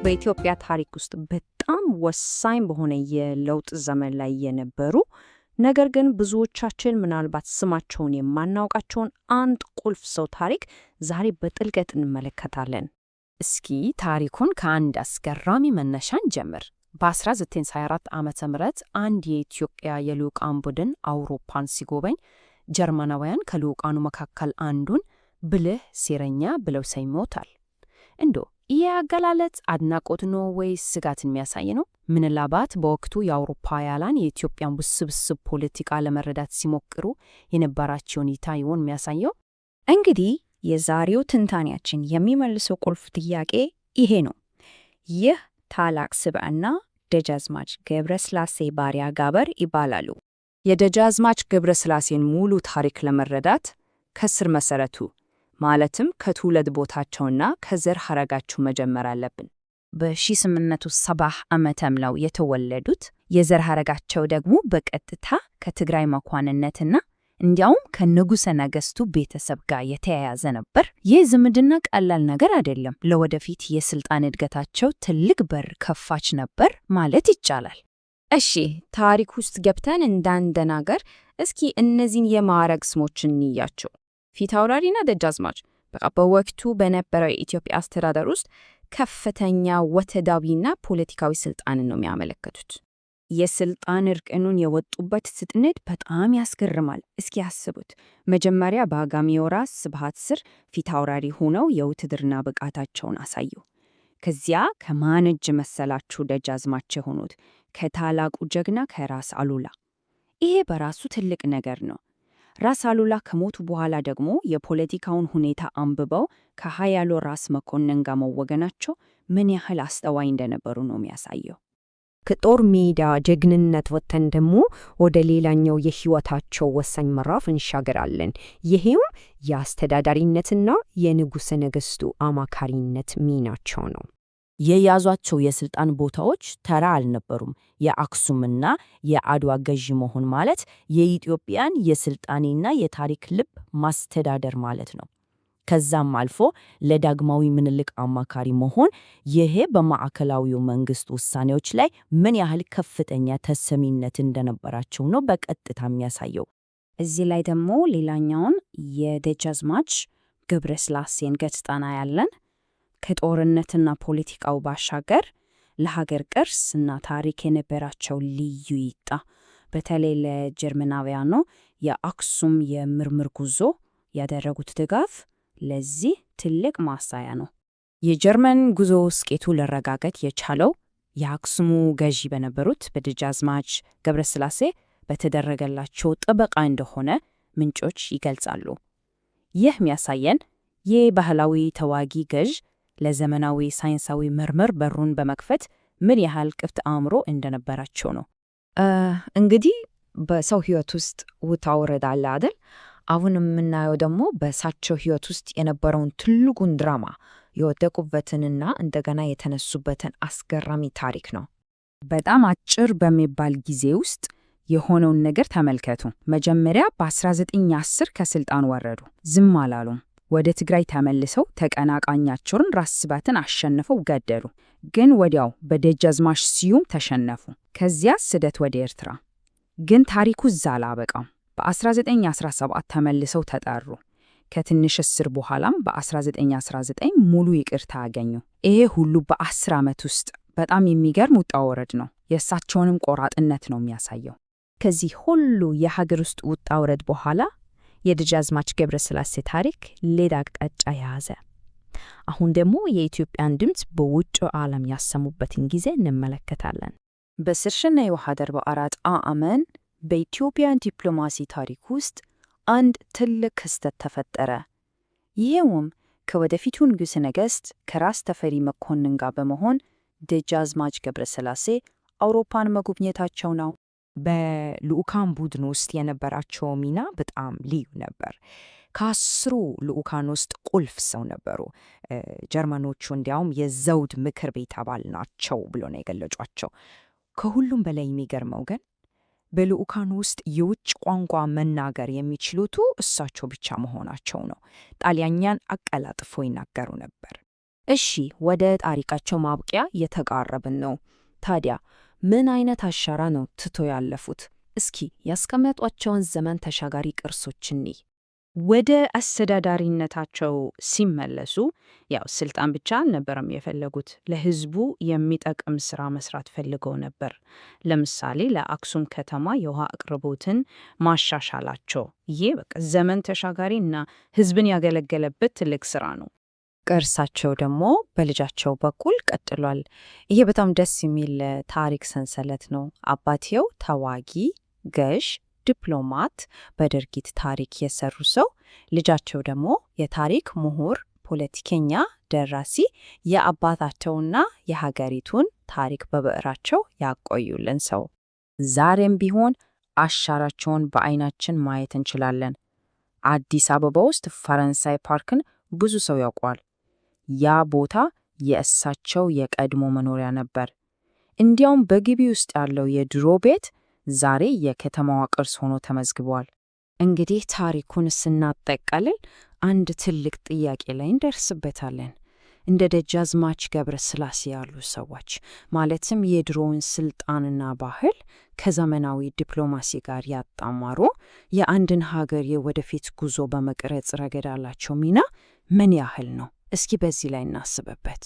በኢትዮጵያ ታሪክ ውስጥ በጣም ወሳኝ በሆነ የለውጥ ዘመን ላይ የነበሩ ነገር ግን ብዙዎቻችን ምናልባት ስማቸውን የማናውቃቸውን አንድ ቁልፍ ሰው ታሪክ ዛሬ በጥልቀት እንመለከታለን። እስኪ ታሪኩን ከአንድ አስገራሚ መነሻ እንጀምር። በ1924 ዓመተ ምህረት አንድ የኢትዮጵያ የልዑካን ቡድን አውሮፓን ሲጎበኝ ጀርመናውያን ከልዑካኑ መካከል አንዱን ብልህ ሴረኛ ብለው ሰይመውታል። እንዶ ይህ አገላለጽ አድናቆት ነው ወይስ ስጋትን የሚያሳይ ነው? ምናልባት በወቅቱ የአውሮፓውያን የኢትዮጵያን ውስብስብ ፖለቲካ ለመረዳት ሲሞክሩ የነበራቸውን እይታ ይሆን የሚያሳየው? እንግዲህ የዛሬው ትንታኔያችን የሚመልሰው ቁልፍ ጥያቄ ይሄ ነው። ይህ ታላቅ ስብዕና ደጃዝማች ገብረስላሴ ባሪያጋበር ይባላሉ። የደጃዝማች ገብረስላሴን ሙሉ ታሪክ ለመረዳት ከስር መሰረቱ ማለትም ከትውልድ ቦታቸውና ከዘር ሐረጋቸው መጀመር አለብን። በ1870 ዓመተ ምህረት የተወለዱት፣ የዘር ሐረጋቸው ደግሞ በቀጥታ ከትግራይ መኳንነትና እንዲያውም ከንጉሠ ነገሥቱ ቤተሰብ ጋር የተያያዘ ነበር። ይህ ዝምድና ቀላል ነገር አይደለም። ለወደፊት የስልጣን እድገታቸው ትልቅ በር ከፋች ነበር ማለት ይቻላል። እሺ፣ ታሪክ ውስጥ ገብተን እንዳንደናገር እስኪ እነዚህን የማዕረግ ስሞች እንያቸው። ፊታውራሪና ደጃዝማች በቃ በወቅቱ በነበረው የኢትዮጵያ አስተዳደር ውስጥ ከፍተኛ ወታደራዊና ፖለቲካዊ ስልጣንን ነው የሚያመለክቱት። የስልጣን እርቅኑን የወጡበት ፍጥነት በጣም ያስገርማል። እስኪ ያስቡት። መጀመሪያ በአጋሜው ራስ ስብሃት ስር ፊታውራሪ ሆነው የውትድርና ብቃታቸውን አሳዩ። ከዚያ ከማን እጅ መሰላችሁ ደጃዝማች የሆኑት? ከታላቁ ጀግና ከራስ አሉላ። ይሄ በራሱ ትልቅ ነገር ነው። ራስ አሉላ ከሞቱ በኋላ ደግሞ የፖለቲካውን ሁኔታ አንብበው ከኃያሉ ራስ መኮንን ጋር መወገናቸው ምን ያህል አስተዋይ እንደነበሩ ነው የሚያሳየው። ከጦር ሜዳ ጀግንነት ወጥተን ደግሞ ወደ ሌላኛው የሕይወታቸው ወሳኝ ምዕራፍ እንሻገራለን። ይሄም የአስተዳዳሪነትና የንጉሠ ነገሥቱ አማካሪነት ሚናቸው ነው። የያዟቸው የስልጣን ቦታዎች ተራ አልነበሩም። የአክሱምና የአድዋ ገዢ መሆን ማለት የኢትዮጵያን የስልጣኔና የታሪክ ልብ ማስተዳደር ማለት ነው። ከዛም አልፎ ለዳግማዊ ምኒልክ አማካሪ መሆን፣ ይሄ በማዕከላዊው መንግስት ውሳኔዎች ላይ ምን ያህል ከፍተኛ ተሰሚነት እንደነበራቸው ነው በቀጥታ የሚያሳየው። እዚህ ላይ ደግሞ ሌላኛውን የደጃዝማች ገብረስላሴን ገጽታ እናያለን። ከጦርነትና ፖለቲካው ባሻገር ለሀገር ቅርስ እና ታሪክ የነበራቸው ልዩ እይታ፣ በተለይ ለጀርመናውያኑ የአክሱም የምርምር ጉዞ ያደረጉት ድጋፍ ለዚህ ትልቅ ማሳያ ነው። የጀርመን ጉዞ ስኬቱ ሊረጋገጥ የቻለው የአክሱሙ ገዢ በነበሩት በደጃዝማች ገብረስላሴ በተደረገላቸው ጥበቃ እንደሆነ ምንጮች ይገልጻሉ። ይህ የሚያሳየን ይህ ባህላዊ ተዋጊ ገዥ ለዘመናዊ ሳይንሳዊ ምርምር በሩን በመክፈት ምን ያህል ክፍት አእምሮ እንደነበራቸው ነው። እንግዲህ በሰው ሕይወት ውስጥ ውጣ ውረድ አለ አይደል? አሁን የምናየው ደግሞ በእሳቸው ሕይወት ውስጥ የነበረውን ትልቁን ድራማ፣ የወደቁበትንና እንደገና የተነሱበትን አስገራሚ ታሪክ ነው። በጣም አጭር በሚባል ጊዜ ውስጥ የሆነውን ነገር ተመልከቱ። መጀመሪያ በ1910 ከስልጣን ወረዱ። ዝም አላሉም። ወደ ትግራይ ተመልሰው ተቀናቃኛቸውን ራስ ስብሃትን አሸንፈው ገደሉ። ግን ወዲያው በደጃዝማች ስዩም ተሸነፉ። ከዚያ ስደት ወደ ኤርትራ። ግን ታሪኩ እዛ አላበቃም። በ1917 ተመልሰው ተጠሩ። ከትንሽ እስር በኋላም በ1919 ሙሉ ይቅርታ አገኙ። ይሄ ሁሉ በ10 ዓመት ውስጥ በጣም የሚገርም ውጣ ውረድ ነው። የእሳቸውንም ቆራጥነት ነው የሚያሳየው። ከዚህ ሁሉ የሀገር ውስጥ ውጣ ውረድ በኋላ የደጃዝማች ገብረስላሴ ታሪክ ሌላ አቅጣጫ ያዘ። አሁን ደግሞ የኢትዮጵያን ድምፅ በውጭው ዓለም ያሰሙበትን ጊዜ እንመለከታለን። በ1944 ዓ.ም በኢትዮጵያ ዲፕሎማሲ ታሪክ ውስጥ አንድ ትልቅ ክስተት ተፈጠረ። ይሄውም ከወደፊቱ ንጉሠ ነገሥት ከራስ ተፈሪ መኮንን ጋር በመሆን ደጃዝማች ገብረስላሴ አውሮፓን መጎብኘታቸው ነው። በልዑካን ቡድን ውስጥ የነበራቸው ሚና በጣም ልዩ ነበር። ከ10ሩ ልዑካን ውስጥ ቁልፍ ሰው ነበሩ። ጀርመኖቹ እንዲያውም የዘውድ ምክር ቤት አባል ናቸው ብሎ ነው የገለጿቸው። ከሁሉም በላይ የሚገርመው ግን በልዑካን ውስጥ የውጭ ቋንቋ መናገር የሚችሉቱ እሳቸው ብቻ መሆናቸው ነው። ጣሊያኛን አቀላጥፎ ይናገሩ ነበር። እሺ፣ ወደ ታሪካቸው ማብቂያ እየተቃረብን ነው። ታዲያ ምን አይነት አሻራ ነው ትቶ ያለፉት? እስኪ ያስቀመጧቸውን ዘመን ተሻጋሪ ቅርሶች እንይ። ወደ አስተዳዳሪነታቸው ሲመለሱ ያው ስልጣን ብቻ አልነበረም የፈለጉት። ለሕዝቡ የሚጠቅም ስራ መስራት ፈልገው ነበር። ለምሳሌ ለአክሱም ከተማ የውሃ አቅርቦትን ማሻሻላቸው፣ ይሄ በቃ ዘመን ተሻጋሪ እና ሕዝብን ያገለገለበት ትልቅ ስራ ነው። ቅርሳቸው ደግሞ በልጃቸው በኩል ቀጥሏል። ይሄ በጣም ደስ የሚል ታሪክ ሰንሰለት ነው። አባትየው ተዋጊ፣ ገዥ፣ ዲፕሎማት፣ በድርጊት ታሪክ የሰሩ ሰው፣ ልጃቸው ደግሞ የታሪክ ምሁር፣ ፖለቲከኛ፣ ደራሲ፣ የአባታቸውና የሀገሪቱን ታሪክ በብዕራቸው ያቆዩልን ሰው። ዛሬም ቢሆን አሻራቸውን በአይናችን ማየት እንችላለን። አዲስ አበባ ውስጥ ፈረንሳይ ፓርክን ብዙ ሰው ያውቀዋል። ያ ቦታ የእሳቸው የቀድሞ መኖሪያ ነበር። እንዲያውም በግቢ ውስጥ ያለው የድሮ ቤት ዛሬ የከተማዋ ቅርስ ሆኖ ተመዝግቧል። እንግዲህ ታሪኩን ስናጠቃልል አንድ ትልቅ ጥያቄ ላይ እንደርስበታለን። እንደ ደጃዝማች ገብረ ሥላሴ ያሉ ሰዎች ማለትም የድሮውን ስልጣንና ባህል ከዘመናዊ ዲፕሎማሲ ጋር ያጣማሩ የአንድን ሀገር የወደፊት ጉዞ በመቅረጽ ረገድ ያላቸው ሚና ምን ያህል ነው? እስኪ በዚህ ላይ እናስብበት።